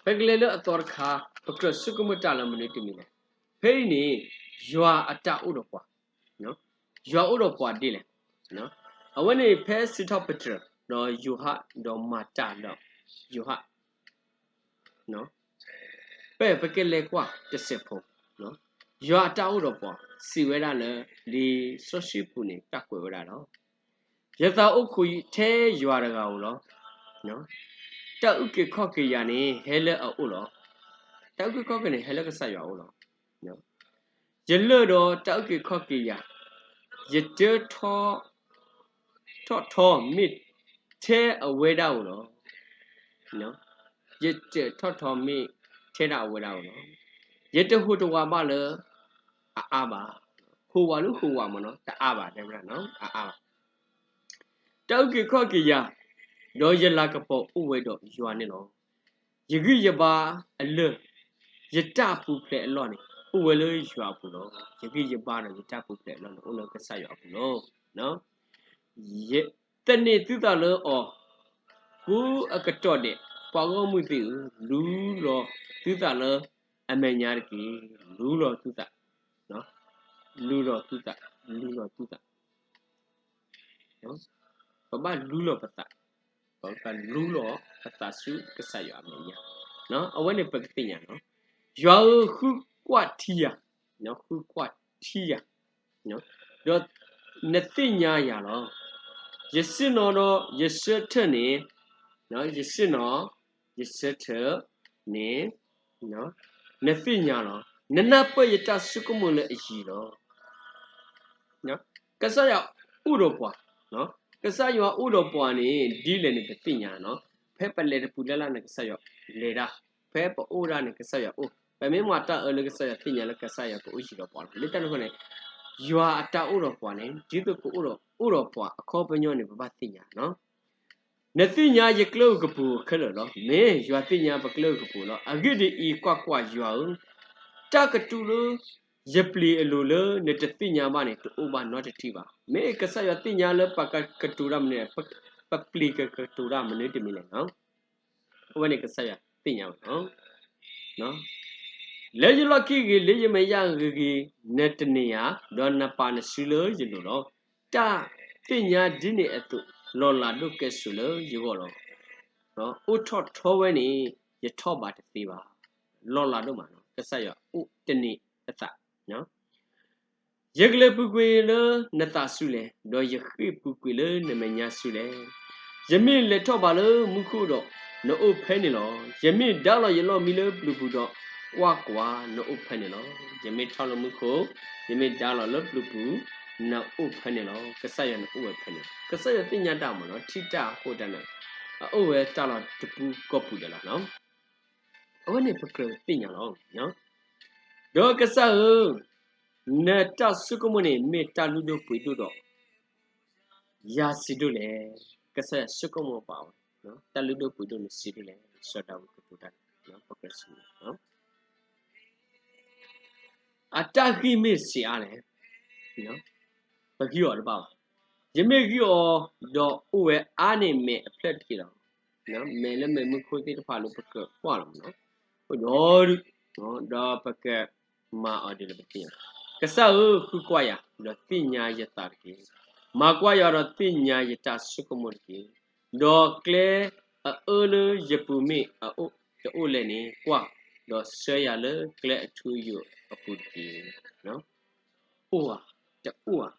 ပကလဲၤလၢအသီတခါ, ပကြၢးဆိကမိၣ်တၢ်လၢမနုၤတမံၤလဲၣ်. ဖဲအံၤန့ၣ် ယွၤအတၢ်အိၣ်ဒီးပှၤ, ယွၤအိၣ်ဒီးပှၤဒ်လဲၣ်. အဝဲန့ၣ်ဖဲစံးထီၣ်ပတြၢၤ ဒီးယိၤဟၣ် ဒီးမၤတၢ်ဒီးယိၤဟၣ် ပ ပကလဲၤကွၢ်တစဲးဖိ, ယွၤအတၢ်အိၣ်ဒီးပှၤ စံးဝဲဒၣ်လၢ လံာ်စီဆှံပူၤန့ၣ် တၢ်ကွဲးဝဲဒၣ်လီၤ. ယသးအိၣ်ခိးထဲယွၤတဂၤဧိၤလီၤ. တၢ်အုၣ်က့ၤခီၣ်က့ၤယၤန့ၣ် ဟဲလၢအအိၣ်လီၤ. တၢ်အုၣ်က့ၤခီၣ်က့ၤန့ၣ် ဟဲလၢကစၢ်ယွၤအအိၣ်လီၤ. ယလၢၢ်ဒီးတၢ်အုၣ်က့ၤခီၣ်က့ၤယၤ, ယတၢထီၣ် ထီၣ်ထီမ့ၢ်ထဲအဝဲဒၣ်ဧိၤလီၤ. ယတၢထီၣ်ထီမ့ၢ်ထဲဒၣ်အဝဲဒၣ်ဧိၤလီၤ. ယတဟူးတဝးဘၣ်လၢ အအါဘၣ်. ဟူးဝးလၢဟူးဝးမ့ၢ်နီၤ, တအါဘၣ် တဲဝဲဒၣ်နီၤ, အအါဘၣ်. တၢ်အုၣ်က့ၤခီၣ်က့ၤယၤ, ဒီးယလၤကပီၤအိၣ်ဝဲဒီးယွၤန့ၣ်လီၤ. ယဂံၢ်ယဘါအလၢၢ်, ယတၢ်ပူၤဖျဲးအလီၢ်န့ၣ် အိၣ်ဝဲလၢယွၤအပူၤလီၤ. ယဂံၢ်ယဘါဒီးယတၢ်ပူၤဖျဲးအလီၢ်န့ၣ် အိၣ်လၢကစၢ်ယွၤအပူၤလီၤ. သန့ၤသုသးလၢအီၤ, ကိးအကတီၢ်ဒဲး, ပှၤဂီၢ်မုၢ်သ့ၣ်ဧၢ, လူလီၤသုသးလၢအမဲာ်ညါတက့ၢ်. လူလီၤသုသး, လူလီၤသုသး, လူလီၤသုသး. ပဘၣ်လူလီၤပသး, ပဘၣ်လူလီၤပသးဆူကစၢ်ယွၤအမဲာ်ညါ. အဝဲန့ၣ်ပကသ့ၣ်ညါလီၤ. ယွၤဧၢ, ဃုကွၢ်ထံယၤ, ဃုကွၢ်ထံယၤ, ဒီးနသ့ၣ်ညါယၤလီၤ. ယဆ့ၣ်နီၤဒီးယဆၢထၢၣ်န့ၣ်, ယဆ့ၣ်နီၤ, ယဆၢထၢၣ်န့ၣ် နသ့ၣ်ညါလီၤ. နနၢ်ပၢၢ်ယတၢ်ဆိကမိၣ်လၢအယံၤလီၤ. ကစၢ်ယွၤအိၣ်ဒီးပှၤ, ကစၢ်ယွၤအိၣ်ဒီးပှၤန့ၣ် ဒ်လဲၣ်န့ၣ် ပသ့ၣ်ညါနီၤ. ဖဲပလဲၤတပူၤလၢ်လၢ်န့ၣ် ကစၢ်ယွၤလဲၤတၢ်, ဖဲပအိၣ်ဒၣ်န့ၣ် ကစၢ်ယွၤအိၣ်, ပမ့ၢ်မၤတၢ်အၢလၢကစၢ်ယွၤသ့ၣ်ညါလၢကစၢ်ယွၤကအိၣ်ယံၤဒီးပှၤလီၤ. လၢတၢ်န့ၣ်အဃိန့ၣ် ယွၤအတၢ်အိၣ်ဒီးပှၤန့ၣ် ဒ်သိးကအိၣ်ဒီး အိၣ်ဒီးပှၤအခီပညီန့ၣ် ပဘၣ်သ့ၣ်ညါနီၤ. နသ့ၣ်ညါယကျဲဧိၤကပူၤဧိၤခဲလၢာ်လီၤ. မ့ၢ်ယွၤသ့ၣ်ညါပကျဲဧိၤကပူၤလီၤ. အဂ့ၢ်ဒ်အံၤ, ကွၢ်ကွၢ်, ယွၤဧၢ, တၢ်ကတိၤလၢယပျ့ၤအလိၤလၢနတသ့ၣ်ညါဘၣ်န့ၣ် တအိၣ်ဘၣ်နီတထံၣ်ဘၣ်. မ့ၢ်ကစၢ်ယွၤသ့ၣ်ညါလၢပကကတိၤတၢ်မနုၤ, ပပျ့ၤကကတိၤတၢ်မနုၤတမံၤလဲၣ်နီၤ. အဝဲန့ၣ်ကစၢ်ယွၤသ့ၣ်ညါဝဲလီၤ. လၢယလီၢ်ခံဂ့ၤ, လၢယမဲာ်ညါဂ့ၤဂ့ၤ, နတန့ၢ်ယၤ, ဒီးနပာ်နစုလၢယလိၤလီၤ. တၢ်သ့ၣ်ညါဒ်န့ၣ်အသိး, လီၤလးဒိၣ်ကဲစိၤလၢယဂီၢ်လီၤ. အိၣ်ထီၣ်ထီဝဲန့ၣ် ယထီၣ်ဘးတသ့ဘၣ်. လီၤလးဒိၣ်မး, ကစၢ်ယွၤအိၣ်တန့ၢ်အသး ယကလဲၤပူၤကွံာ်လၢနသးဆူလဲၣ်, ဒီးယဃ့ၢ်ပူၤကွံာ်လၢနမဲာ်ညါဆူလဲၣ်. ယမ့ၢ်လဲၤထီၣ်ဘးလၢမူခိၣ်ဒီး, နအိၣ်ဖဲန့ၣ်လီၤ. ယမ့ၢ်ဒါလီၤယလီၢ်မံလၢပျုၤပူၤဒီး, ကွၢ်ကွၢ်, နအိၣ်ဖဲန့ၣ်လီၤ. ယမ့ၢ်ထီၣ်လၢမူခိၣ်, ယမ့ၢ်ဒါလီၤလၢပျုၤပူၤ, နအိၣ်ဖဲန့ၣ်လီၤ. ကစၢ်ယွၤန့ၣ်အိၣ်ဝဲဖဲန့ၣ်လီၤ. ကစၢ်ယွၤသ့ၣ်ညါတၢ်မးနီၤ, ထံၣ်တၢ်အဃိတၢ်န့ၣ်, အအိၣ်ဝဲတၢ်လီၢ်တပူၤကိးပူၤဒဲးလီၤ. အဝဲန့ၣ်ပကြၢးသ့ၣ်ညါလီၤ. ဒီးကစၢ်ဧၢ, နတၢ်ဆိကမိၣ်န့ၣ် မ့ၢ်တၢ်လုၢ်ဒိၣ်ပှ့ၤဒိၣ်ဒီး ယၤစံးဒိၣ်လဲၣ်. ကစၢ်ယွၤဆိကမိၣ်ပာ်ဝဲ, တၢ်လုၢ်ဒိၣ်ပှ့ၤဒိၣ်န့ၣ်စံးဒိၣ်လဲၣ်, စီၤဒၤဝံးကတိၤတၢ်န့ၣ်, ပကြၢးစံးန့ၣ် အတၢ်ဂံၢ်မ့ၢ်ဆံးအါလဲၣ်, ပဂံၢ်အီၤတဘၣ်ဘၣ်. ယမ့ၢ်ဂံၢ်အီၤ, ဒီးအိၣ်ဝဲအါန့ၢ်မဲာ်အဖျၢၣ်တက့ၢ်လီၤ. မဲာ်လၢမဲာ်မူခိၣ်သ့ၣ်တဖၣ်လၢပကြၢးကွၢ်လီၤမးနီၤ, အိၣ်ဒီးဒုး, ဒီးပကမၤအီၤဒ်လဲၣ်ပသ့ၣ်ညါ. ကစၢ်ဧၢ, ဃုကွၢ်ယၤ, ဒီးသ့ၣ်ညါယသးတက့ၢ်. မၤကွၢ်ယၤဒီးသ့ၣ်ညါယတၢ်ဆိကမိၣ်တက့ၢ်. ဒီးကျဲအအၢလၢယပူၤမ့ၢ်အအိၣ်တအိၣ်လဲၣ်န့ၣ် ကွၢ်, ဒီးဆှၢယၤလၢကျဲအထူအယိာ်အပူၤတက့ၢ်. အိၣ်ဧါ, တအိၣ်ဧါ,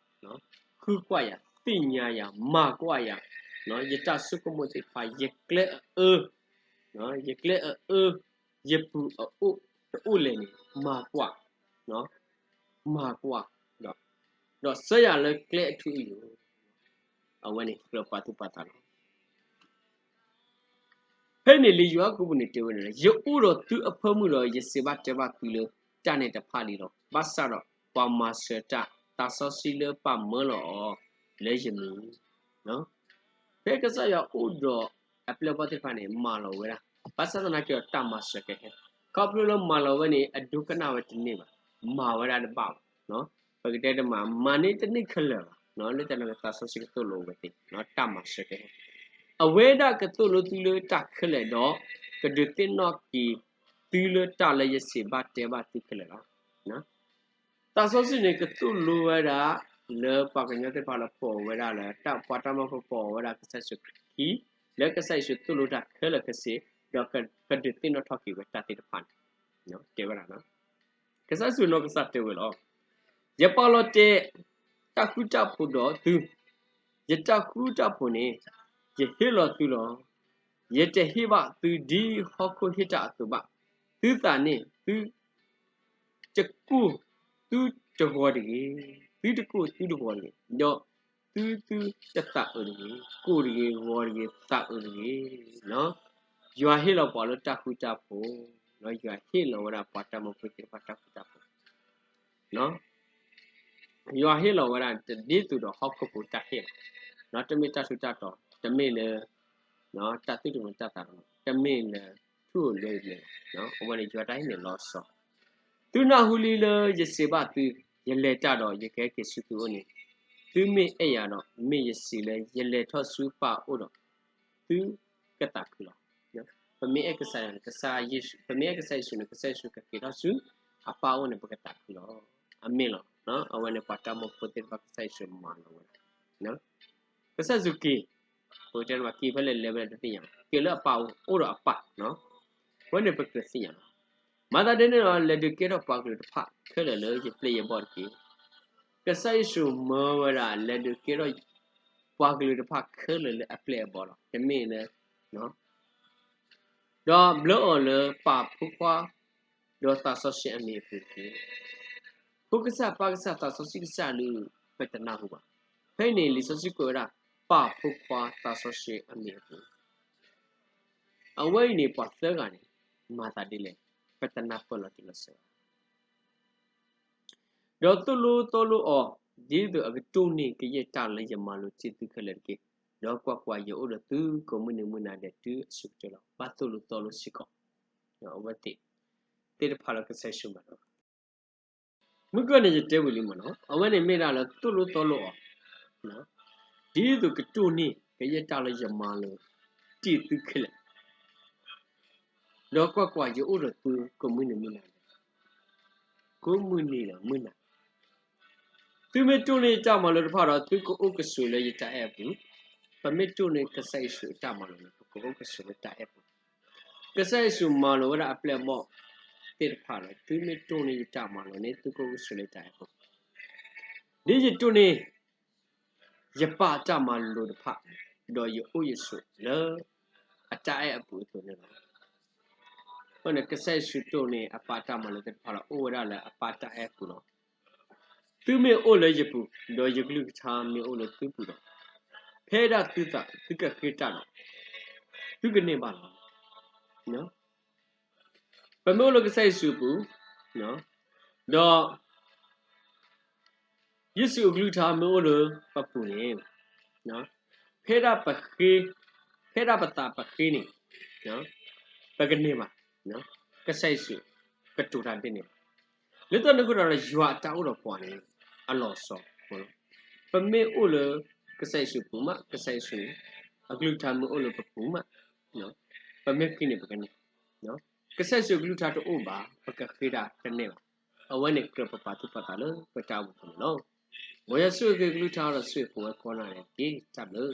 ဃုကွၢ်ယၤ, သ့ၣ်ညါယၤ, မၤကွၢ်ယၤ, ယတၢ်ဆိကမိၣ်သ့ၣ်တဖၣ်, ယကျဲအအၢ, ယကျဲအအၢ, ယပူၤအအိၣ်တအိၣ်လဲၣ်န့ၣ် မၤကွၢ်, မၤကွၢ်, ဒီးဆှၢယၤလၢကျဲအထူအယိာ်, အဝဲန့ၣ်ကြၢးပာ်သူၣ်ပာ်သးလီၤ. ဖဲန့ၣ်လံယိၤဟၣ်ကီးပူၤန့ၣ်တဲဝဲဒၣ်, ယအိၣ်ဒီးသုအဖၢမုၢ်ဒီး ယစံးဘၣ်တဲဘၣ်သုလၢတၢ်န့ၣ်တဖၣ်လံလီၤ. ဘၣ်ဆၣ်ဒီးပှၤမၤစၢၤတၢ်သးစီဆှံလၢပၢ်မၢလီၤအီၤလၢယမံၤ, ဖဲကစၢ်ယွၤအိၣ်ဒီးအပျဲၢ်အဘီၣ်သ့ၣ်တဖၣ်န့ၣ် မၤလီၤဝဲဒၣ်, ဘၣ်ဆၣ်သနာ်က့ဒီးတၢ်မၤစၢၤကဟဲ, ခီဖျိလၢမၤလီၤဝဲန့ၣ် အဒိကနၣ်ဝဲတန့ၢ်ဘၣ်, မၤဝဲဒၣ်တဘၣ်ဘၣ်. ပကတဲတမး မၤန့ၢ်တန့ၢ်ခဲလၢာ်ဘၣ်, လၢတၢ်န့ၣ်သးစီဆှံကသိၣ်လိဝဲသ့ၣ်, တၢ်မၤစၢၤကဟဲ, အဝဲဒၣ်ကသိၣ်လိသုလၢတၢ်ခဲလၢာ်ဒီး ကဒုးသ့ၣ်နီၣ်က့ၤသုလၢတၢ်လၢယစံးဘၣ်တဲဘၣ်သုခဲလၢာ်လီၤ. သးစီဆှံန့ၣ် ကသိၣ်လိဝဲဒၣ် လၢပှၤကညီသ့ၣ်တဖၣ်လၢပိာ်ဝဲဒၣ်လၢတၢ်ပှၤတၢ်မၢဖိပိာ်ဝဲဒၣ်ကစၢ်ယ့ၣ်ၡူးခံ, လၢကစၢ်ယ့ၣ်ၡူးသိၣ်လိတၢ်ခဲလၢာ်ခဲဆ့, ဒီးကဒုးသ့ၣ်နီၣ်ထီၣ်က့ၤဝဲတၢ်သ့ၣ်တဖၣ်န့ၣ် တဲဝဲဒၣ် ကစၢ်ယ့ၣ်ၡူးနီၢ်ကစၢ်တဲဝဲလီၤ. ယပာ်လီၤတဲာ်တၢ်ဃူတၢ်ဖိးဒီးသု, ယတၢ်ဃူတၢ်ဖိးန့ၣ် ယဟ့ၣ်လီၤသုလီၤ. ယတဟ့ၣ်ဘၣ်သုဒ်ဟီၣ်ခိၣ်ဟ့ၣ်တၢ်အသိးဘၣ်. သုသးန့ၣ် သုတကိၢ်သုတဂီၤတဂ့ၤ, သုတကိၢ်သုတဂီၤတဂ့ၤ, ဒီးသုသုတသးအုးတဂ့ၤ, ကိၢ်တဂ့ၤ, ဂီၤတဂ့ၤ, သးအုးတဂ့ၤ. ယွၤဟ့ၣ်လီၤပှၤလၢတၢ်ဃူတၢ်ဖိး, ယွၤဟ့ၣ်လီၤဝဲဒၣ်ပှၤတၢ်မၢဖိသ့ၣ်တဖၣ်တၢ်ဃူတၢ်ဖိး ယွၤဟ့ၣ်လီၤဝဲဒၣ်တဒ်သိးဒီးဟီၣ်ခိၣ်ဖိတၢ်ဟ့ၣ်လီၤ. တမ့ၢ်တၢ်ထူးတၢ်တီၤ, တမ့ၢ်လၢ တၢ်သူၣ်တမုာ်တၢ်သးတမုာ်, တမ့ၢ်လၢထူၣ်ဧိၤလွဲၢ်ဧိၤ, အဝဲန့ၣ်ယွၤတၢ်ဟ့ၣ်န့ၣ်လီၤဆီ. သုနၢ်ဟူလံလၢယစံးဘၣ်သု, ယလဲၤတၢ်ဒီးယကဟဲက့ၤဆူသုအိၣ်န့ၣ်, သုမ့ၢ်အဲၣ်ယၤဒီး မ့ၢ်ယစံးလၢယလဲၤထီၣ်ဆူပၢ်အအိၣ်ဒီး သုကသးခုလီၤ. ပမ့ၢ်အဲၣ်ကစၢ်ယွၤန့ၣ် ကစၢ်ယ့ၣ်ၡူး, ပမ့ၢ်အဲၣ်ကစၢ်ယ့ၣ်ၡူးန့ၣ် ကစၢ်ယ့ၣ်ၡူးကက့ၤထီၣ်ဆူအပၢ်အအိၣ်န့ၣ် ပကသးခုလီၤ. အမ့ၢ်လီၤ. အဝဲန့ၣ်ပှၤတၢ်မၢဖိသ့ၣ်တဖၣ်ကစၢ်ယ့ၣ်ၡူးမၤလီၤဝဲဒၣ် ကစၢ်ယ့ၣ်ၡူးက့ၤ, ပကတဲမးက့ၤဖဲလဲၣ်လဲၤဖဲလဲၣ်တသ့ၣ်ညါဘၣ်, က့ၤလၢအပၢ်အအိၣ်ဒီးအပၢ်, အဝဲန့ၣ်ပကြၢးသ့ၣ်ညါလီၤ. မၤသးဒ်န့ၣ်ဒီး လဲၤဒုးကဲထီၣ်ပှၤကလုာ်တဖၣ်ခဲလၢာ်လၢယပျဲၢ်ယဘီၣ်တက့ၢ်. ကစၢ်ယ့ၣ်ၡူးမၢဝဲဒၣ် လဲၤဒုးကဲထီၣ်ပှၤကလုာ်တဖၣ်ခဲလၢာ်လၢအပျဲၢ်အဘီၣ်လီၤ. တမ့ၢ်လၢ ဒီးဘျၢအီၤလၢပၢ်ဖိခွါ ဒီးသးစီဆှံအမံၤအပူၤတက့ၢ်. ဖိကစၢ် ပၢ်ကစၢ် သးစီဆှံကစၢ်ဒုး ပတနၢ်ဟူဘၣ်. ဖဲအံၤန့ၣ် လံာ်စီဆှံကွဲးဝဲဒၣ် ပၢ်ဖိခွါသးစီဆှံအမံၤအပူၤ, အဝဲအံၤန့ၣ် ပှၤသၢဂၤန့ၣ် မၤသးဒ်လဲၣ်, ပတနၢ်ပၢၢ်လီၤတံၢ်လီၤဆဲးဘၣ်. ဒီးသိၣ်လိသီလိအီၤ ဒ်သိးအကတိၢ်န့ၢ်ကယဲၢ်တၢ်လၢယမၤလိာ်တ့ၢ်သုခဲလၢာ်တက့ၢ်. ဒီးကွၢ်ကွၢ်, ယအိၣ်ဒီးသုကိးမုၢ်နံၤမုၢ်နၤဒဲးတုၤအဆၢကတၢၢ်လီၤ. ဘၣ်သိၣ်လိသီလိစ့ၢ်ကီး အဝဲသ့ၣ်တဖၣ်လၢကစၢ်ယ့ၣ်ၡူးမၤလိာ် မုၢ်ကၢၢ်န့ၣ် ယတဲဝံၤလံမ့ၢ်နီၤ, အဝဲန့ၣ်မ့ၢ်ဒၣ်လၢသိၣ်လိသီလိအီၤ, ဒ်သိးကတိၢ်န့ၢ်ကယဲၢ်တၢ်လၢယမၤလိာ်တ့ၢ်သုခဲလၢာ်, ဒီးကွၢ်ကွၢ်, ယအိၣ်ဒီးသုကိးမုၢ်နံၤမုၢ်နၤ, ကိးမုၢ်နံၤဒီးမုၢ်နၤ, သုမ့ၢ်တိၢ်န့ၢ်ယတၢ်မၤလိာ်တဖၣ်ဒီး သုကအိၣ်ကဆိးလၢယတၢ်အဲၣ်အပူၤ, ပမ့ၢ်တိၢ်န့ၢ်ကစၢ်ယ့ၣ်ၡူးအတၢ်မၤလိာ်န့ၣ် ပကအိၣ်ကဆိးလၢတၢ်အဲၣ်ပူၤ ကစၢ်ယ့ၣ်ၡူးမၤလိာ်ဝဲဒၣ်အပျဲၢ်အဘီၣ်သ့ၣ်တဖၣ်လီၤ. သုမ့ၢ်တိၢ်န့ၢ်ယတၢ်မၤလိာ်န့ၣ် သုကအိၣ်ကဆိးလၢယတၢ်အဲၣ်ပူၤ, ဒ်ယတိၢ်န့ၢ်ယပၢ်အတၢ်မၤလိာ်တဖၣ်, ဒီးယအိၣ်ယဆိးလၢအတၢ်အဲၣ်အပူၤအသိးန့ၣ်လီၤ. အဃိန့ၣ် ကစၢ်ယ့ၣ်ၡူးတိၢ်န့ၢ်အပၢ်တၢ်မၤလိာ်သ့ၣ်တဖၣ်ဒီး အိၣ်ဝဲဒၣ်လၢအပၢ်တၢ်အဲၣ်ပူၤလီၤ. သုမ့ၢ်အိၣ်လၢယပူၤ, ဒီးယကလုၢ်ကထါမ့ၢ်အိၣ်လၢသုပူၤဒီး, ဖဲဒၣ်သုသးသုကဃ့တၢ်ဒီး သုကန့ၢ်ဘၣ်လီၤ. ပမ့ၢ်အိၣ်လၢကစၢ်ယ့ၣ်ၡူးအပူၤ, ဒီး ယ့ၣ်ၡူးအကလုၢ်ကထါမ့ၢ်အိၣ်လၢပပူၤန့ၣ်, ဖဲဒၣ်ပဃ့, ဖဲဒၣ်ပသးပဃ့န့ၣ်, ပကန့ၢ်ဘၣ်, ကစၢ်ယ့ၣ်ၡူးကတိၤတၢ်ဒ်န့ၣ်ဘၣ်. လၢတၢ်န့ၣ်အဃိဒီး ယွၤအတၢ်အိၣ်ဒီးပှၤန့ၣ် အလီၤဆီ, ပမ့ၢ်အိၣ်လၢကစၢ်ယ့ၣ်ၡူးပူၤမး, ကစၢ်ယ့ၣ်ၡူးအကလုၢ်ကထါမ့ၢ်အိၣ်လၢပပူၤမး, ပမ့ၢ်ဃ့န့ၣ်ပကန့ၢ်, ကစၢ်ယ့ၣ်ၡူးအကလုၢ်ကထါတအိၣ်ဘၣ် ပကဃ့တၢ်တန့ၢ်ဘၣ်. အဝဲန့ၣ်ကြၢးပပာ်သူၣ်ပာ်သးလၢပတၢ်အိၣ်မူပူၤန့ၣ်လီၤ. မ်ယွၤဆိၣ်ဂ့ၤက့ၤကလုၢ်ကထါဒီးဆိၣ်ဂ့ၤပဝဲကိးဂၤဒဲးတက့ၢ်. တၢ်ဘျုး